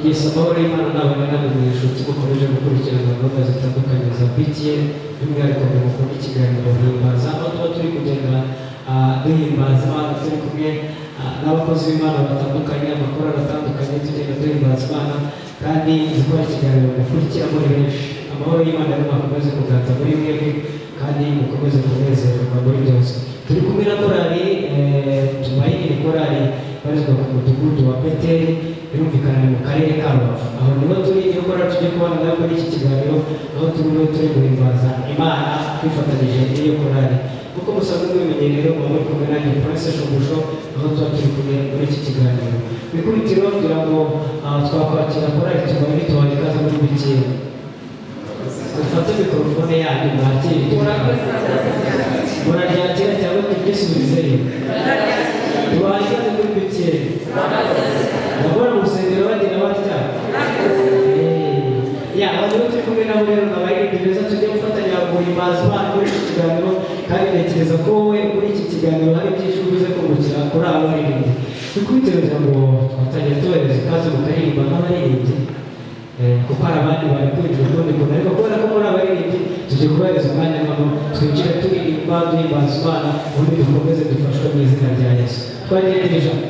Yesu, amahoro y'Imana n'abana namwe mu inshuti mukomeje gukurikirana gahunda zitandukanye za BTN, by'umwihariko mu gukunda ikiganiro Himbaza, aho tuba turi kugenda duhimbaza Imana turi kumwe n'abakozi b'Imana batandukanye, amakorali atandukanye, tugenda duhimbaza Imana kandi gukora ikiganiro mukurikira muri benshi. Amahoro y'Imana rero akomeze kuganza muri mwebwe kandi mukomeze kunezerwa muri byose. Turi kumwe na korali Tumaini, ni korali ibarizwa ku mudugudu wa Beteli, birumvikana ni mu karere ka Rubavu. Aho niho turi, niyo korali tugiye kubana nayo muri iki kiganiro, aho turimo turi guhimbaza Imana twifatanyije n'iyo korali. Kuko musanzwe mubimenye rero, muba muri kumwe nanjye Prince Shumbusho, aho tuba turi kumwe muri iki kiganiro. Mu ikubitiro kugira ngo twakwakira korali Tumaini, tubaha ikaze muri BTN. Mufate mikorofone yanyu mwakire. Muraryakira cyangwa turyisubizeyo? Tubaha ikaze muri BTN. Ndabona mu rusengero bagira batya ya abantu turi kumwe nabo rero ni abaririmbyi beza tujya gufatanya guhimbaza Imana muri iki kiganiro, kandi ntekereza ko wowe muri iki kiganiro hari byinshi ubuze kungukira kuri abo baririmbyi. Bikubitiro ngo twatangira tubahereza ikaze mukaririmba nk'abaririmbyi, kuko hari abandi bari kwinjira ukundi kuntu, ariko kubera ko muri abaririmbyi tugiye kubahereza umwanya noneho twinjire turirimba duhimbaza Imana, ubundi dukomeze dufashwe mu izina rya Yesu. Twagiye ijambo.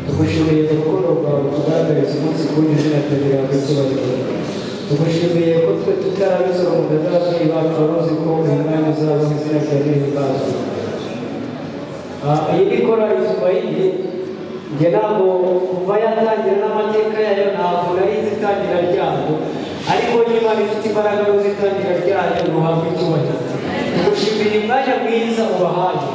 Tugushimiye urukundo rwawe tugaragariza umunsi ku wundi, izina ryawe rihabwa icyubahiro. Tugushimiye ko twe tutarabizora mu nda z'ababyeyi bacu wari uzi ko uyu mwanya uzabaho, izina ryawe rihimbazwe. Iyi ni korali Tumaini. Njye ntabwo kuva yatangira n'amateka yayo ntabwo nari nzi itangira ryayo, ariko niba ifite imbaraga yo itangira ryayo, ruhabwa icyubahiro. Tugushimiye umwanya mwiza ubahaye,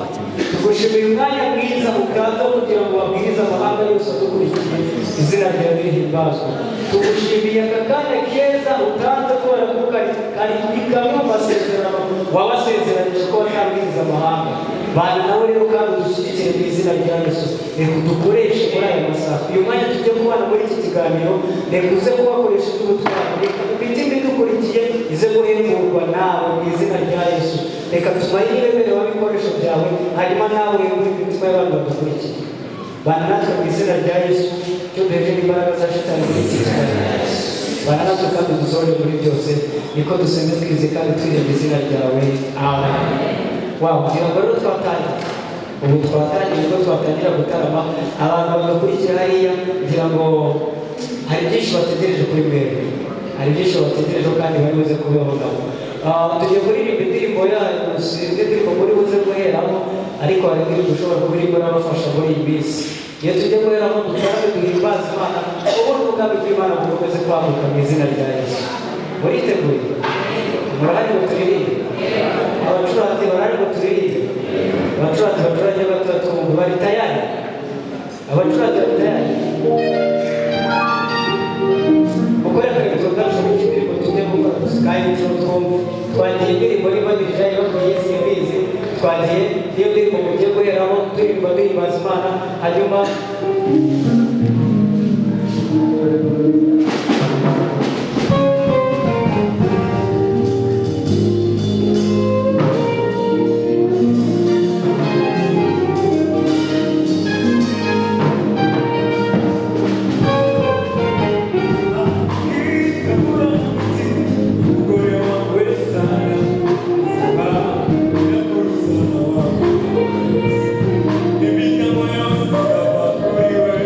tugushimiye umwanya mwiza utanze kugira ngo babwirize amahanga. wese udukurikiye, izina ryawe rihimbazwe. Tugushimiye aka kanya keza utanze, kubera ko kari ni kamwe mu masezerano wabasezeranyije ko bazabwiriza amahanga. Bana nawe rero kandi udushyigikire mu izina rya Yesu. Reka udukoreshe muri aya masaha, uyu mwanya tujye kubana muri iki kiganiro. Reka uze kubakoresha iby'ubutwari. Reka imitima idukurikiye ize guhemburwa nawe mu izina rya Yesu. Reka tumare iremerewe ibikoresho byawe, hanyuma nawe wihembure imitima y'abantu badukurikiye. Bana natwe mu izina rya Yesu. Cyo duheje imbaraga za Shitani muri iki kiganiro. Bana natwe kandi udusohore muri byose. Niko dusenze twize kandi twirinda izina ryawe, amen. Wow, kugira ngo rero twatangiye, ubu twatangiye, ubwo twatangira gutarama, abantu bagakurikira hariya, kugira ngo hari byinshi bategereje kuri mwebwe, hari byinshi bategereje kandi bari buze kubibonaho. Tugiye kuririmba indirimbo yanyu, si indirimbo muri buze guheramo, ariko hari indirimbo ushobora kuba irimo irabafasha muri iyi minsi. Iyo tujye guheramo, dutarame, duhimbaze Imana, ubundi ubwami bw'Imana bukomeze kwaguka mu izina rya Yesu. Muriteguye? Murahari ngo turirimbe? Abacuranzi barahari ngo turirimbe? Abacuranzi bacurange bato twumva. Bari tayari? Abacuranzi bari tayari? Mukore aka introduction y'indirimbo tujye gukora gusa kandi twumve. Twagiye, indirimbo niba dirija yababwiye simbizi. Twagiye, niyo ndirimbo mugiye guheraho turirimba, duhimbaza Imana, hanyuma Umugore wawe Sara imiryango yose izaba kuri we.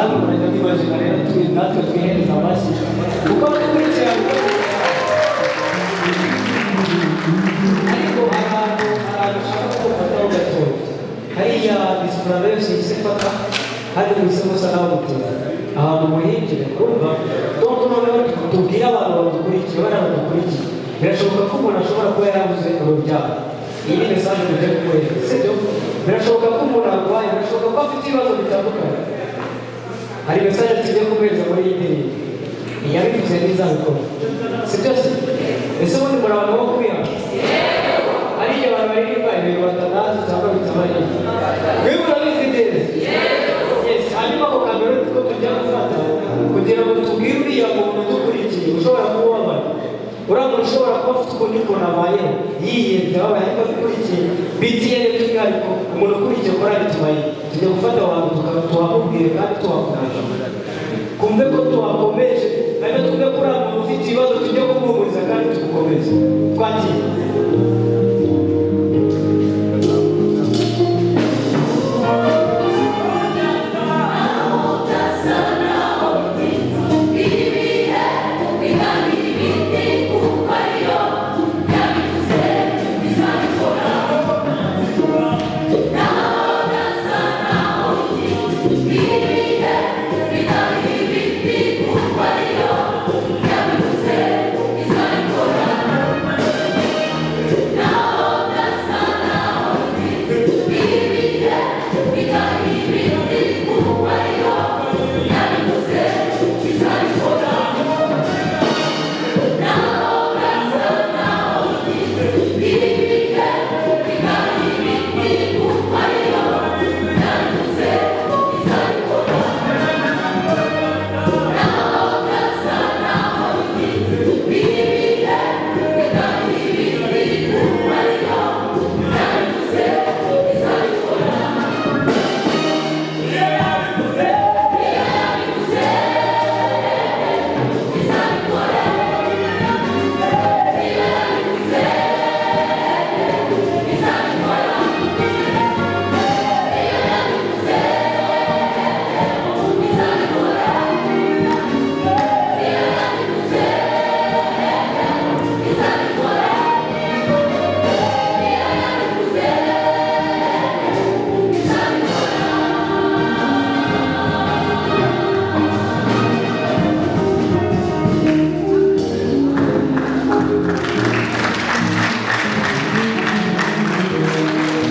Namwe murajya mwibajira rero, turi natwe twihereza amashyi kuko dukurikirana. Ariko ahantu ushaka ko ufataho gatoya hariya, disipurame yose ihise ifata hano muhise musa naho mutura ahantu muhinjire. Urumva, donc noneho tubwire abantu badukurikiye, bariya badukurikiye, birashoboka ko umuntu ashobora kuba yarabuze urubyaro. Iyi ni message tugiye kumuhereza, sibyo? Birashoboka ko umuntu arwaye, birashoboka ko afite ibibazo bitandukanye. Hari message tugiye kumuhereza muri iyi ndirimbo: iyabivuze ntizabikora, si byo se? Ese ubundi muri abantu bo kubiha? Hari igihe abantu baririmba ibintu batanazi cyangwa bitabareba. Wewe urabizi neza. Yes. Hanyuma ako kamero ko tujya gufata kugira ngo tubwire uriya muntu udukurikiye ushobora kuba ubabaye, uriya muntu ushobora kuba afite ukundi kuntu abayeho, yihebye, ababaye, ariko adukurikiye BTN, by'umwihariko umuntu ukurikiye korali Tumaini, tujya gufata abantu tuhamubwire kandi tuhakomeje, kumve ko tuhakomeje. Hanyuma twumve ko uriya muntu ufite ibibazo tujye kumuhumuriza kandi tumukomeze. Twagiye.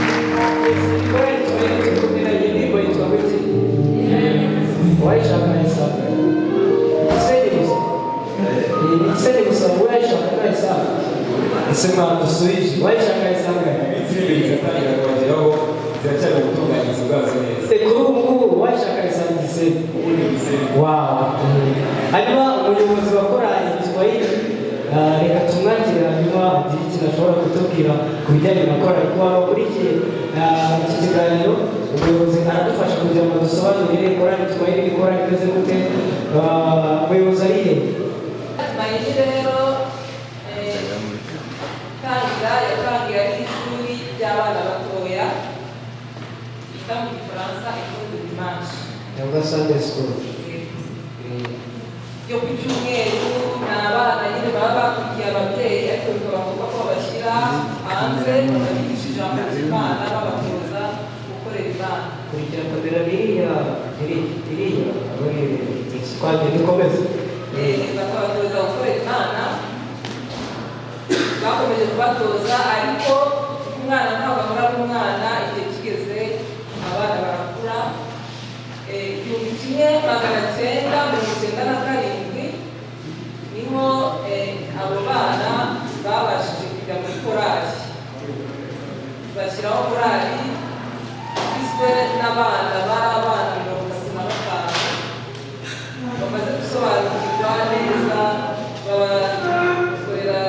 Korali Tumaini turi kumwe nayo. Iyi ndirimbo yitwa gute? Uwayishaka ayisanga Gisenyi gusa. Iyi ni Gisenyi gusa. Uwayishaka nayisanga. Ese mwadusubije, uwayishaka ayisanga? Iminsi iri imbere ziratangira kubageraho, ziracyari mu butunganyirizo bwazo neza. Kuri ubu ngubu uwayishaka ayisanga Gisenyi? Ubundi Gisenyi. Wow. Hanyuma umuyobozi wa korali Tumaini, reka tumwakire, hanyuma agire ikintu ashobora kutubwira ku bijyanye na korali. Ku bantu bakurikiye iki kiganiro, umuyobozi aradufasha kugira ngo dusobanurire korali Tumaini ni korali imeze gute. Umuyobozi ari he? Tumaini rero tangira yatangiye ari ishuri ry'abana batoya bita mu Gifaransa école de dimanche. Cyangwa Sunday school. Ryo ku cyumweru. Ni abana nyine baba bakurikiye ababyeyi, ariko bikaba ngombwa ko babashyira hanze bakabigisha ijambo ry'Imana, babatoza gukorera Imana. Kurikira kamera iriya, iriya twagiye, dukomeze. Bakabatoza gukorera Imana. Bakomeje kubatoza, ariko umwana ntabwo ahora ari umwana. Igihe kigeze abana barakura. 1997 niho abo bana babashije kujya muri korali, bashyiraho korali igizwe n'abana, bari abana 35 bamaze gusobanukirwa neza. Babakorera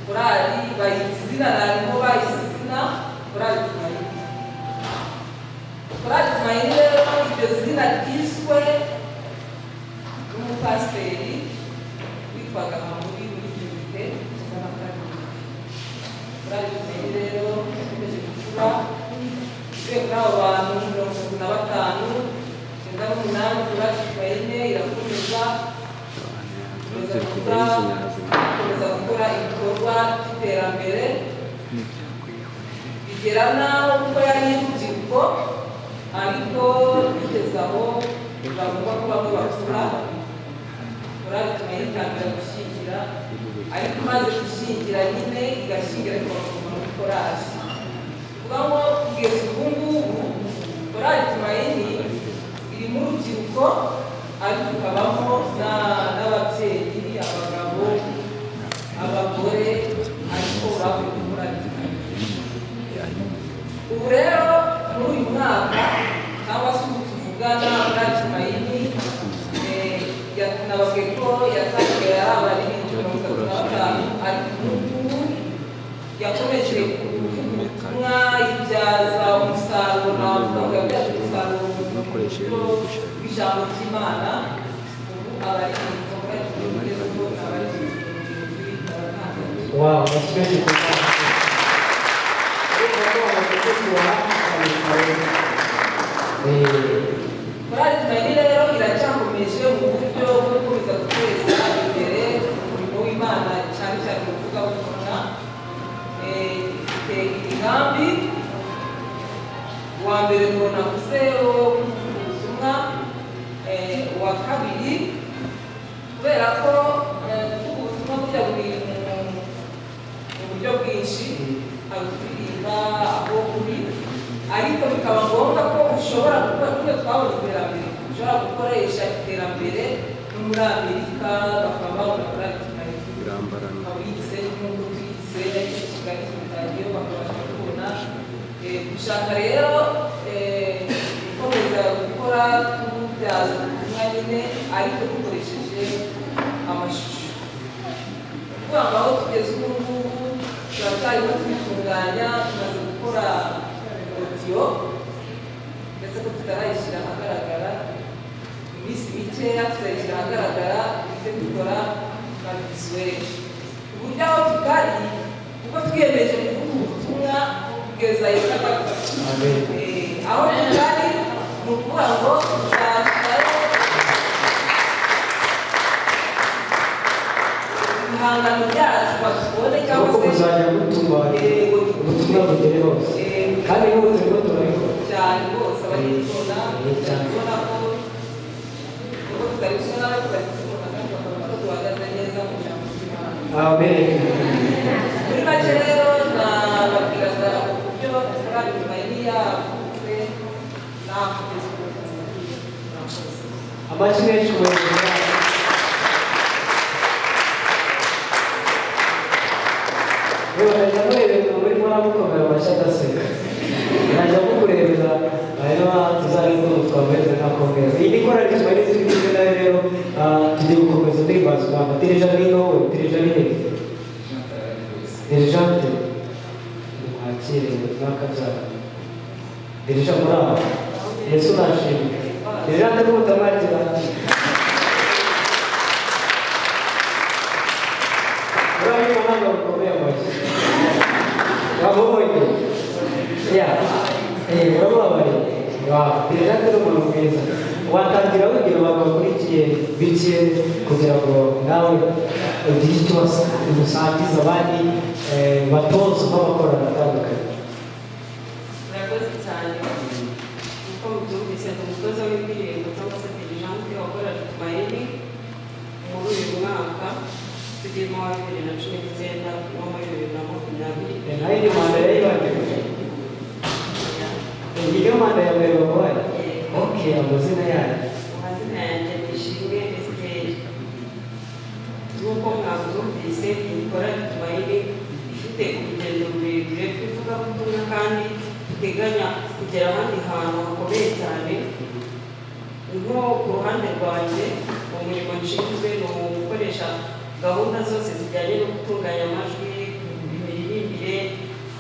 korali, bayita izina, narimo bayise izina Korali Tumaini. Korali Tumaini rero, iryo zina ryiswe n'umupasiteri witwaga Hamuri muri icyo gihe, 97. Korali Tumaini rero yakomeje gukura, uvuye kuri abo bantu 35, icyenda n'umunani. igakomeza gukura, igakomeza gukora ibikorwa by'iterambere, bigera n'aho kuko yari urubyiruko, ariko bigeze aho bavuga ko bamwe bakura, korali Tumaini itangira gushyingira, ariko imaze gushyingira nyine igashyingira, ariko bakaguma muri korali. Kuvuga ngo kugeza ubu ngubu korali Tumaini irimo urubyiruko, ariko ikabamo n'ababyeyi, abagabo, abagore, ariko bavuye muri korali Tumaini. Ubu rero muri uyu mwaka cyangwa se ubu tuvugana, korali Tumaini nababwiye ko yatangiye ari abaririmbyi 35, ariko ubu ngubu yakomeje kuvuga ubutumwa, ibyaza umusaruro, navuga ngo yabyaje umusaruro mu buryo bw'ijambo ry'Imana. Ubu abaririmbyi korali Tumaini igezweho ni abaririmbyi 76. Wow, amashyi menshi ku Mana. Urumva ko bamaze kutubaha. Korali Tumaini rero iracyakomeje mu buryo bwo gukomeza guteza imbere umurimo w'Imana, cyane cyane mu ivugabutumwa. Ifite imigambi. Uwa mbere ngo navuze wo kuvuga ubutumwa. Uwa kabiri, kubera ko kuvuga ubutumwa burya buri mu buryo bwinshi, hari ukuririmba aho uri, ariko bikaba ngombwa ko ushobora gukora, kuko twabonye iterambere, ushobora gukoresha iterambere no muri Amerika bakaba babona korali Tumaini, ukaba uri Gisenyi nk'uko turi Gisenyi, ariko Kigali tutagiyeyo, bakabasha kubona. Gushaka rero gukomeza gukora tubyaza ubutumwa nyine, ariko dukoresheje amashusho. Kuvuga ngo aho tugeze ubu ngubu turacyarimo tubitunganya, tumaze gukora audio, ndetse ko tutarayishyira ahagaragara. Iminsi mikeya tuzayishyira ahagaragara, duhite dukora na visuel, uburyo aho tutari, kuko twiyemeje kuvuga ubutumwa kugeza Yesu agarutse. Amen. Aho tutari ni ukuvuga ngo tuzashyirayo ibihangano byacu batubone cyangwa Nuko se muzajya mutuma Yego. ubutumwa bugere hose, kandi n'ubu turimo turabikora. Cyane rwose, abari kubona Cyane. kubona ko ubwo tutari kumwe nawe, tutari kubona kandi bakabona ko duhagaze neza mu ijambo ry'Imana. Amen. Muri make rero nababwiraga uburyo korali Tumaini yavutse naho kugeza ubu. Murakoze. Amashyi menshi ku bayobozi bacu. Yewe, najya murebera umuntu urimo aramukomera amashyi adaseka, najya mukurebera hanyuma tuzarebe ukuntu twameze nka kongera. Iyi ni korali Tumaini turi kumwe nayo rero. Tugiye gukomeza duhimbaza Imana. Dirija ni wowe, dirija ni hehe? Dirijante, nimwakire mwakabyara. Dirija, muri aho? Yesu nashimwe. Dirijante, ko mutamwakira? Urabona ntabwo bikomeye amashyi. Wamubonye? Ya. Uramubabariye? Wow, Dirijante ni umuntu mwiza. Watangira wibwira abantu bakurikiye BTN kugira ngo nawe ugire icyo usangiza abandi batoza b'abakorana atandukanye. Murakoze cyane. Nkuko mubyumvise, ndi umutoza w'indirimbo cyangwa se dirijante wa korali Tumaini muri uyu mwaka tugiyemo wa 2019 no muri 2020. Nayo ni manda yayibanjirije. Iyi niyo manda ya mbere bamuhaye. Okay, amazina yayo? Amazina yanjye ni Ishimwe Esiteri. Nk'uko mwabyumvise, iyi korali Tumaini ifite urugendo rurerure rw'ivugabutumwa, kandi duteganya kugera ahandi hantu hakomeye cyane. Nko ku ruhande rwanjye, umurimo nshinzwe ni ugukoresha gahunda zose zijyanye no gutunganya amajwi, imiririmbire,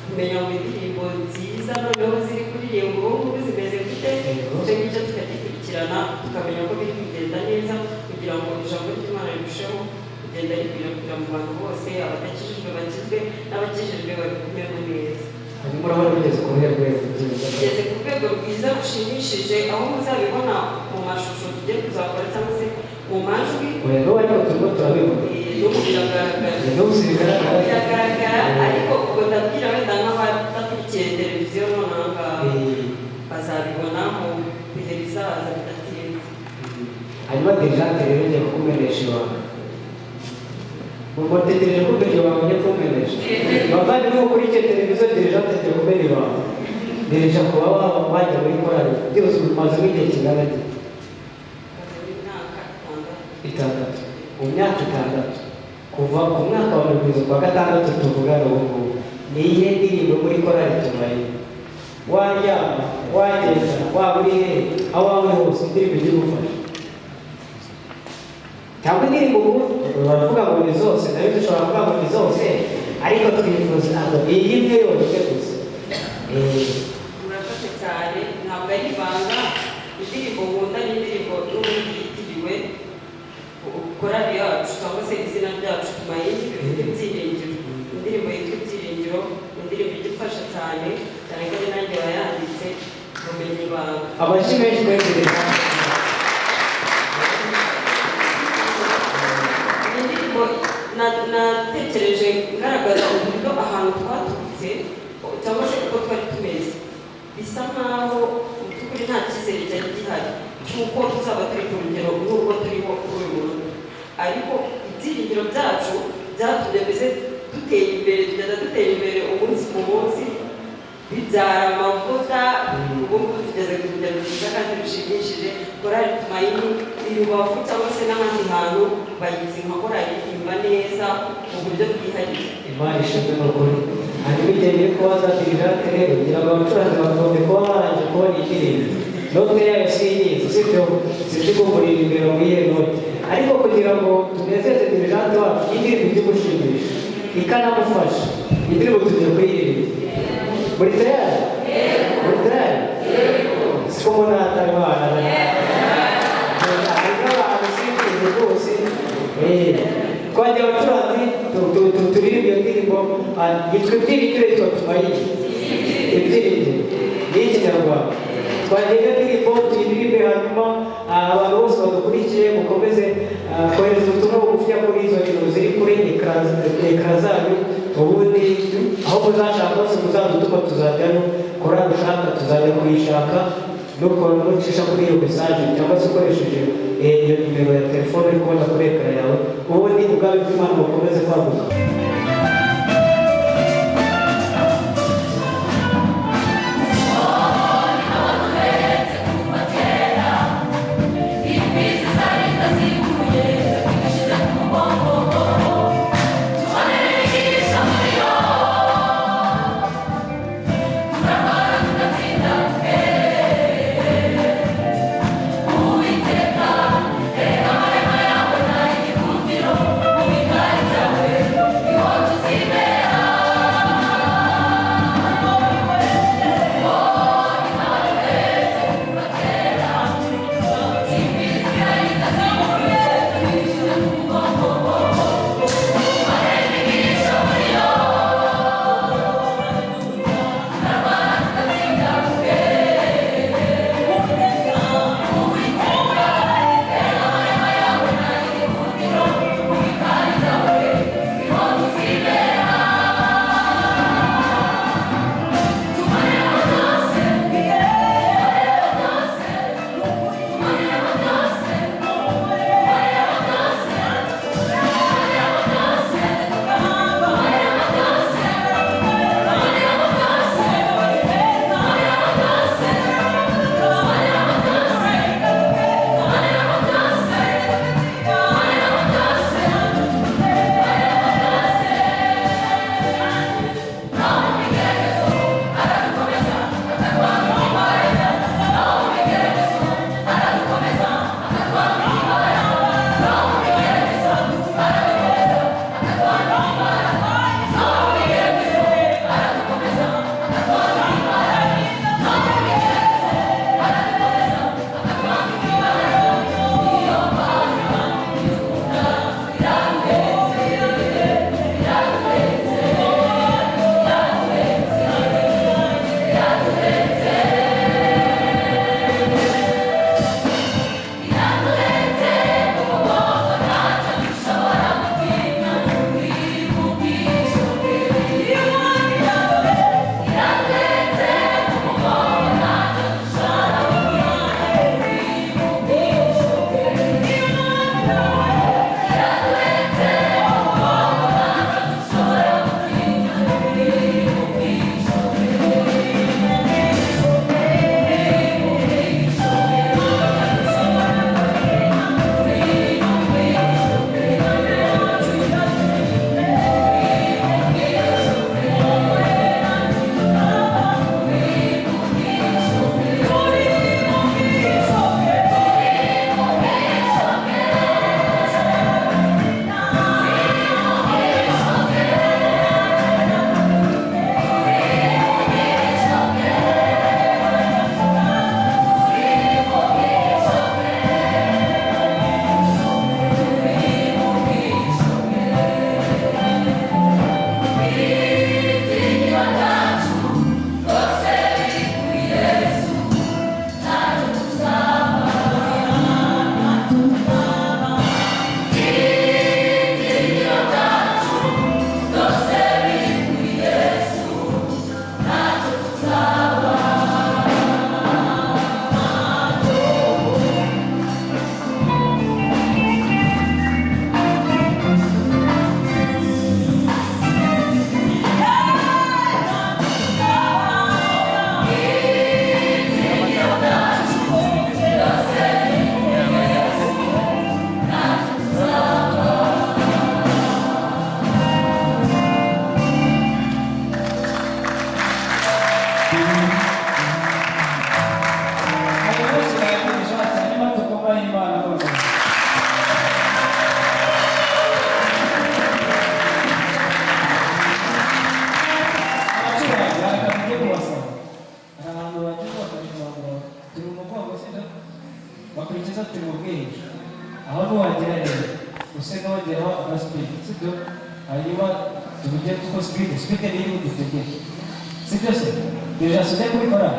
kumenya mu indirimbo nziza noneho ziri kuririmba ubu ngubu zimeze gute, icyo ngicyo tukagikurikirana, tukamenya ko biri kugenda neza, kugira ngo ijambo ry'Imana rirusheho kugenda rikwirakwira mu bantu bose, abadakijijwe bakizwe n'abakijijwe babigumemo neza. Hanyuma urabona bigeze ku ruhe rwego byiza? Tugeze ku rwego rwiza rushimishije, aho muzabibona mu mashusho tugiye kuzakora cyangwa se Mu majwi. Oya, n'ubu ariko turimo turabibona. N'ubu biragaragara. N'ubu si bigaragara. Biragaragara, ariko ubwo ndabwira wenda nk'abadakurikiye televiziyo nonaha ngaha bazabibona mu bihe bizaza bidatinze. Hanyuma dirigeante rero ngiye kukumenyesha ibanga. Mutegereje ko mbere ibanga ngiye kukumenyesha. Bavandimwe mukurikiye televiziyo, dirigeante agiye kumena ibanga. Dirija, kuba wajya muri korali byose umaze nk'igihe kingana gite? Maze imyaka 6. 6. Mu myaka 6, kuva ku mwaka wa mbere kugeza ku wa gatandatu tuvugana ubu ngubu, ni iyihe ndirimbo muri korali Tumayini waryama, wagenda, waba uri hehe, aho waba uri hose, indirimbo ijya igufasha, cyangwa indirimbo ubu baravuga ngo ni zose, nayo dushobora kuvuga ngo ni zose, ariko twifuza ntabwo ni iyi imwe yonyine gusa. Murakoze cyane, ntabwo ari ibanga. Indirimbo nkunda ni indirimbo n'ubundi yitiriwe korali yacu cyangwa se izina ryacu Tumayini, bivuga ibyiringiro. Indirimbo yitwa Ibyiringiro, indirimbo ijya ifasha cyane cyane ko ari nanjye wayanditse mumenya ibanga. Amashyi menshi kuri dirija. Iyi ndirimbo natekereje ngaragaza uburyo ahantu twaturutse cyangwa se uko twari tumeze, bisa nkaho mu by'ukuri nta cyizere cyari gihari cy'uko tuzaba turi ku rugero nk'urwo turiho kuri uyu munota, ariko ibyiringiro byacu byatumye mbese dutera imbere, tugenda dutera imbere umunsi ku munsi, bibyara amavuta. Ubu ngubu tugeze ku rugero rwiza kandi rushimishije. Korali Tumayini i Rubavu cyangwa se n'ahandi hantu bayizi nka korali iririmba neza mu buryo bwihariye. Imana ishimwe ni ukuri. Hanyuma igihe ngiye kubaza dirigeante rero, ngira ngo abacuranzi bagombye kuba barangije kubona indirimbo, note yayo sinyizi, sibyo? Sinzi kumuririmbira mu iyihe note, ariko kugira ngo tunezeze dirigeante wacu, indirimbo ijye gushimisha ikanamufasha, indirimbo tugiye kuyiririmba. Muri tayari? Muri tayari? Siko mbona hatari abana, harimo abantu simbizi rwose. Twagiye abacuranzi, turirimba iyo ndirimbo yitwa Ibyiringiro, yitwa Tumayini, Ibyiringiro ni Ikinyarwanda. Twagiye iyo ndirimbo tuyiririmbe, hanyuma abantu bose badukurikiye mukomeze kohereza ubutumwa bugufiya kuri izo nimero ziri kuri écran zanyu. Ubundi aho muzashaka hose muzadutuma tuzajyayo. Korali ushaka tuzajya kuyishaka nukora nucisha kuri iyo message cyangwa se ukoresheje iyo nimero ya telefone uri kubona kuri écran yawe. Ubundi ubwami bw'Imana bukomeze kwaguka. Uwiteka, Neza turi mu bwihisho aho ntiwagera rero use n'uwongeraho agasipidi, sibyo? Hanyuma tuvuge ko sipidi niyo budutegeke, sibyo se? Deja sujya kubikora,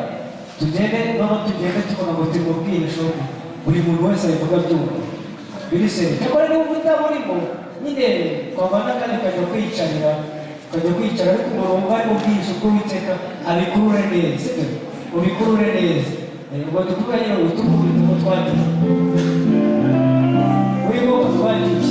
tugende noneho tugende tubona ngo turi mu bwihisho, buri muntu wese abivuga byumva biri seri. Cyakora niba utaburimo nyine twavana kandi ukajya kwiyicarira, ukajya kwicara, ariko umuntu wumva ari mu bwihisho bw'Uwiteka abikurure neza, sibyo? Ubikurure neza. Ubwo tuvuga nyine utuvuga uko twagiye urimo twagiye.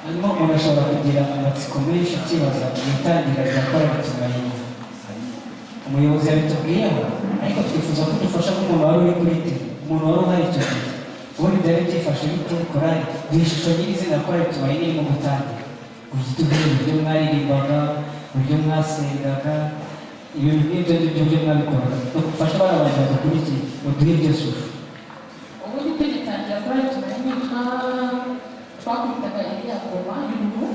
Hanyuma umuntu ashobora kugira amatsiko menshi akibaza mu itangira rya korali Tumaini. Umuyobozi yabitubwiyeho, ariko twifuza ko dufasha nk'umuntu wari uri kuri tele. Umuntu wari uhari icyo gihe, ubundi byari byifashe bite? Korali duha ishusho nyirizina, Korali Tumayine irimo gutangira. Uduhe uburyo mwaririmbaga, uburyo mwasengaga, ibintu nk'ibyo ngibyo, uburyo mwabikoraga. Dufashe abana banjye badukurikiye, uduhe iryo shusho. Ubundi tugitangira Korali Tumayine, twakubitaga iriya ngoma y'uruhu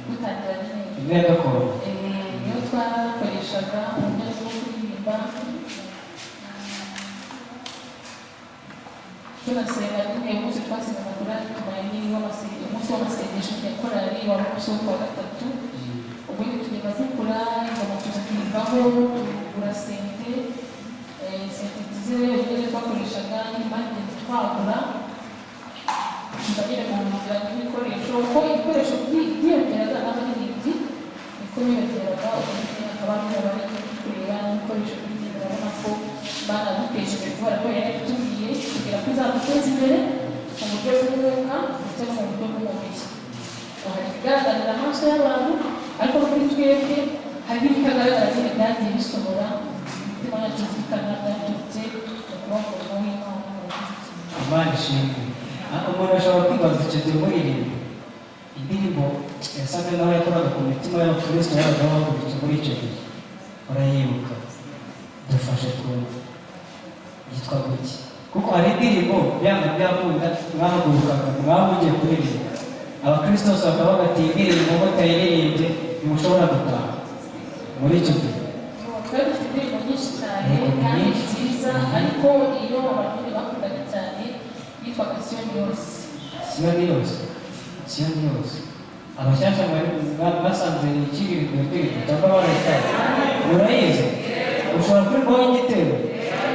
dutangira nyine. Imwe ya gakondo. Niyo twakoreshaga mu buryo bwo kuririmba, tunasenga nyine. Umunsi twasengaga Korali Tumayine, umunsi w'amasengesho ya korali wari umunsi wo kuwa gatatu. Ubundi tugenda dukura, ingoma tuza kuyivaho, tugura synthé, synthétiseur yonyine twakoreshaga. Nyuma tugenda twagura, tuzagera mu nzira n'ibikoresho. Uko ibikoresho byiyongeraga, n'abaririmbyi niko biyongeraga. Ubundi hakaba bari kureba n'ibikoresho by'ingenzi, urabona ko banaduteje imbere, kubera ko yari yatubwiye kugira ko izaduteza imbere mu buryo bw'umwuka ndetse no mu buryo bw'umubiri. Hari ibigaragarira amaso y'abantu, ariko kuri twebwe hari n'ibitagaragara nyine byagiye bisohora imitima yacu izirikana, byaturutse mu kuba umurimo w'Imana mu gushyigikira. Imana ishimwe. Umuntu ashobora kwibaza, icyo gihe muririmba indirimbo yasaga naho yakoraga ku mitima y'abakristo babaga bahagurutse muri icyo gihe, urayibuka? Dufashe twumve, yitwa guki? Kuko hari indirimbo byanga byakunda mwahagurukaga, mwaba mugiye kuririmba, abakristo bose bakaba bagatiye indirimbo, mutayiririmbye ntimushobora gutaha muri icyo gihe. Twari dufite indirimbo nyinshi cyane kandi nziza, ariko iyo abantu bakundaga cyane yitwaga Siyoni Yose. Siyoni Yose, Siyoni Yose. Abashyashya bari basanze ikiririmbo indirimbo cyangwa barayitaye? Murayizi? Ushobora kuririmbaho igitero?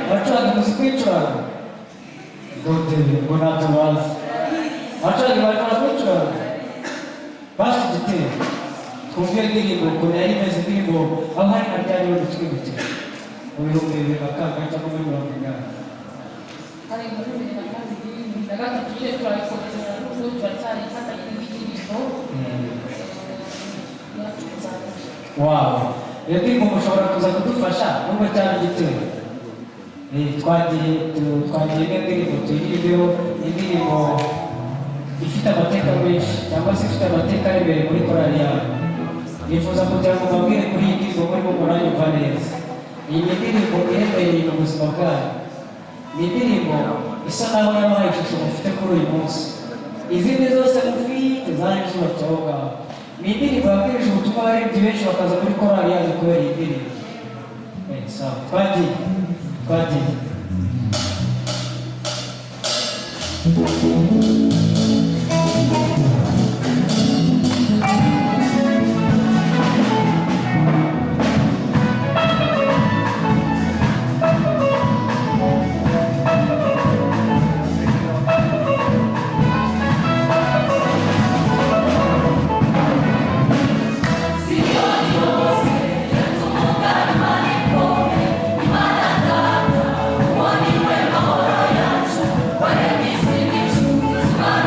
Abacuranga, muzi kuyicuranga? Ngo debe, ngo ntabyo bazi. Abacuranga bashobora kuyicuranga? Basi igitero, twumve iyo ndirimbo ukuntu yari imeze, indirimbo aho hari na ryari wenda twibukira mu 2002 cyangwa muri 80. Hari muri 2002, 2003 nyine, turayikomeza n'ubu turacyarifatanya n'indirimbo yacu tuzabasha. Wawe, iyo ndirimbo mushobora kuza kudufasha nubwo cyaba igitero. Twagiye n'indirimbo tuyiririmbeho, indirimbo ifite amateka menshi cyangwa se ifite amateka aremereye muri korali yawe. Nifuza kugira ngo mbabwire kuri iyi ndirimbo murimo muranyumva neza. Iyi ni indirimbo iremereye mu buzima bwanyu, ni indirimbo isa naho yabahaye ishusho mufite kuri uyu munsi. Izindi zose mufite zaje zubatse aho ngaho. Ni indirimbo yabwirije ubutumwa abaririmbyi benshi bakaza muri korali yanyu kubera iyi ndirimbo. Sawa, twagiye, twagiye. Imana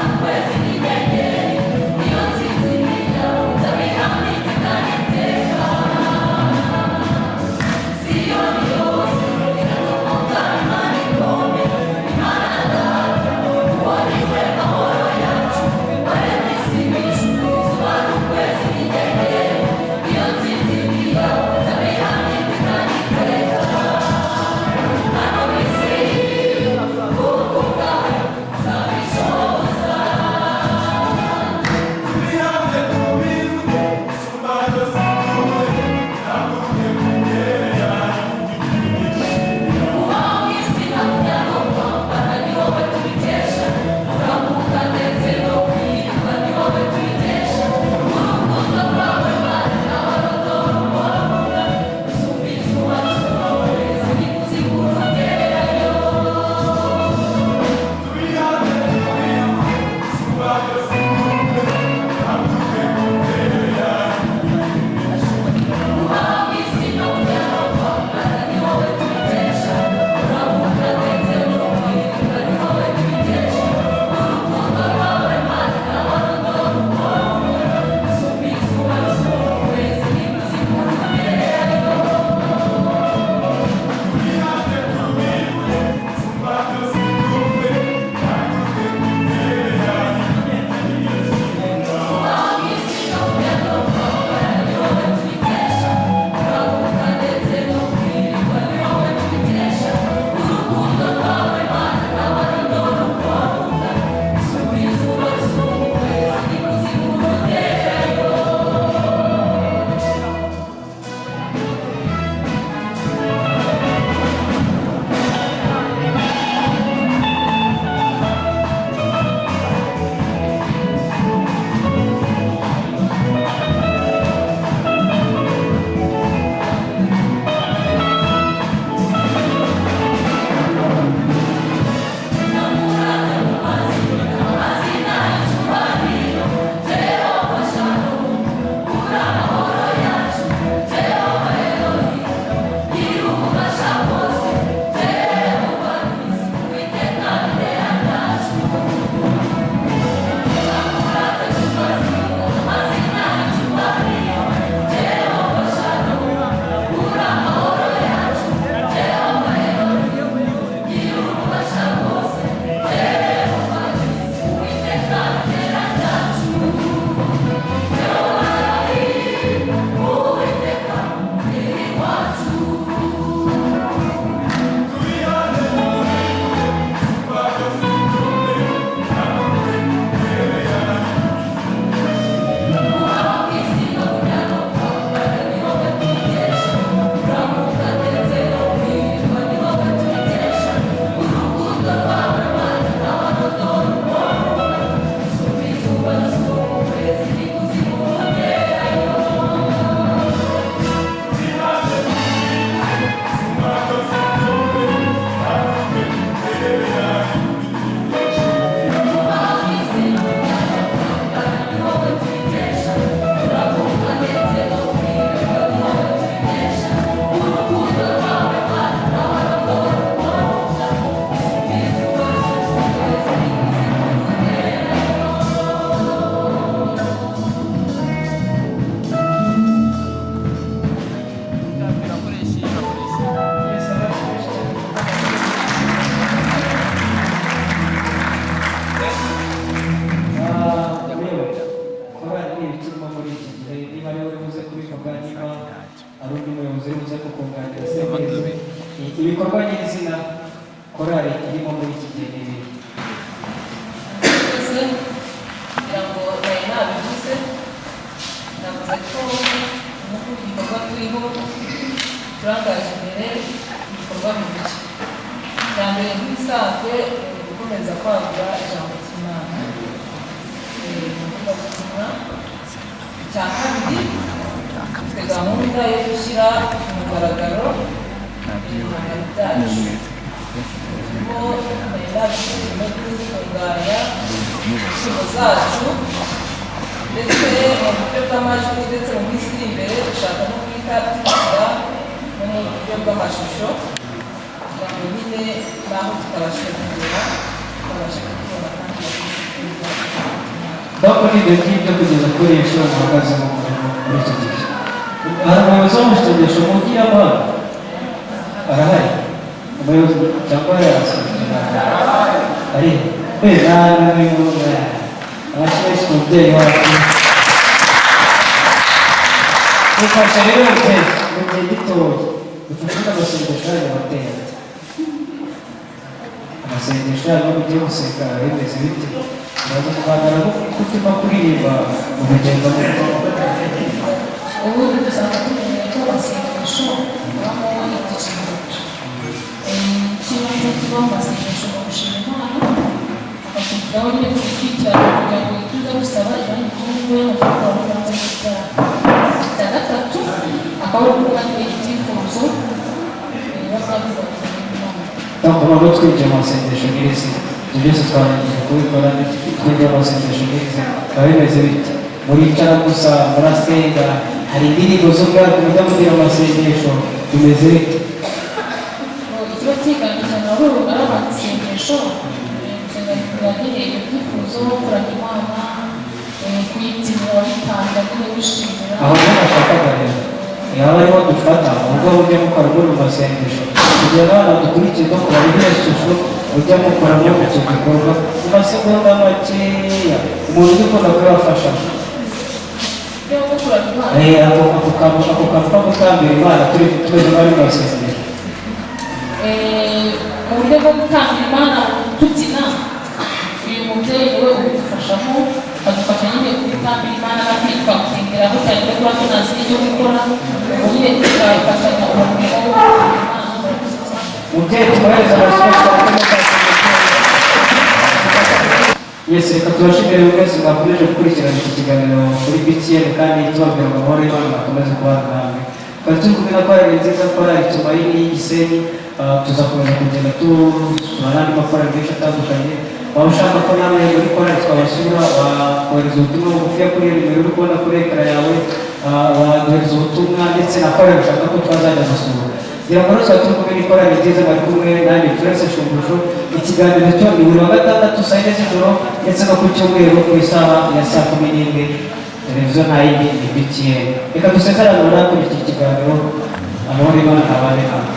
Gukomeza kwagura ijambo ry'Imana mu ivugabutumwa. Icya kabiri, dufite gahunda yo gushyira ku mugaragaro ibihangano byacu. Turimo turimo gutunganya indirimbo zacu, ndetse mu buryo bw'amajwi, ndetse mu minsi iri imbere dushaka no guhita tubishyira no mu buryo bw'amashusho, kugira ngo nyine n'aho tutabashije kugera babashe kutubona kandi babashe kumva. Donc ni ibyo ngibyo kugeza kuri iyi nshuro muhagazemo muri iki gihe. Hari umuyobozi w'amasengesho mugiramo hano? Arahari umuyobozi cyangwa yarasohotse? Ari we nawe? Amashyi ku mubyeyi wacu. Dufasha rero mubyeyi mu gihe gitoya, dufashe n'amasengesho yanyu amateka. Amasengesho yanyu mugiye gusenga bimeze bite? Muraza kuganira kutima kuririmba mu rugendo. Ubundi dusanga tumenyeye ko amasengesho abamo ibyiciro bitatu. Ikibanza kiba mu masengesho mu gushima Imana, hagakurikiraho nyine kwitiranya kugira ngo ibyo uza gusaba ibandi kumwe y'amafaranga wari ubanza n'ibyaha. Icya gatatu akaba ari ukuvuga nyine ibyifuzo biba byavuganye n'Imana. Donc nubwo twinjiye mu masengesho nyirizina, ibyo byose twarangije kubikora, twinjiye mu masengesho nyirizina, biba bimeze bite? Muricara gusa murasenga? Hari indirimbo z'ubwabyo mujya mugira mu masengesho? Bimeze bite? Ikiba cyiganje cyane ari amasengesho, gusenga kugira nyine ibyo byifuzo, kuramya Imana, kuyitimira wabitanga nyine wishimira. Aho niho nashakaga rero, yaba ariho dufata ubwo mujya mukora muri mu masengesho, kugira ngo abana dukurikiye no kureba ishusho mujya mukora muri icyo gikorwa mu masegonda makeya, umuntu ujya ukunda kubibafasha. Byo kuramya Imana. Ako kantu ko gutambira Imana turi tumeze nk'abari mu masengesho. Mu buryo bwo gutambira Imana tubyina, uyu mubyeyi we ubidufashamo, adufasha nyine gutambira Imana no kwitwa gusengeraho cyane ko tuba tunazi n'icyo gukora, ubwo nyine tukafashanya uwo murimo wo gutambira Imana. Murakoze cyane. Mubyeyi, tumuhereze amashyi. Yes, reka tubashimire mwese mwakomeje gukurikirana iki kiganiro kuri BTN, kandi tubabwira ngo amahoro y'Imana akomeze kubana namwe. Twari turi kumwe na korali nziza, korali Tumaini y'Igisenyi. Tuzakomeza kugenda tusura n'andi makorali menshi atandukanye. Waba ushaka ko namwe muri korali twabasura, wakohereza ubutumwa bugufiya kuri iyo nimero uri kubona kuri écran yawe. Waduhereza ubutumwa ndetse na korali ushaka ko twazajya gusura. Ngira ngo rero turi kumwe n'ikorali nziza, bari kumwe nanjye Prince Shumbusho. Ikiganiro cyo ni buri wa gatandatu saa 4 z'ijoro, ndetse no ku cyumweru ku isaha ya saa 11. Televiziyo nta yindi, ni BTN. Reka dusezerane muri iki kiganiro. Amahoro y'Imana abane namwe.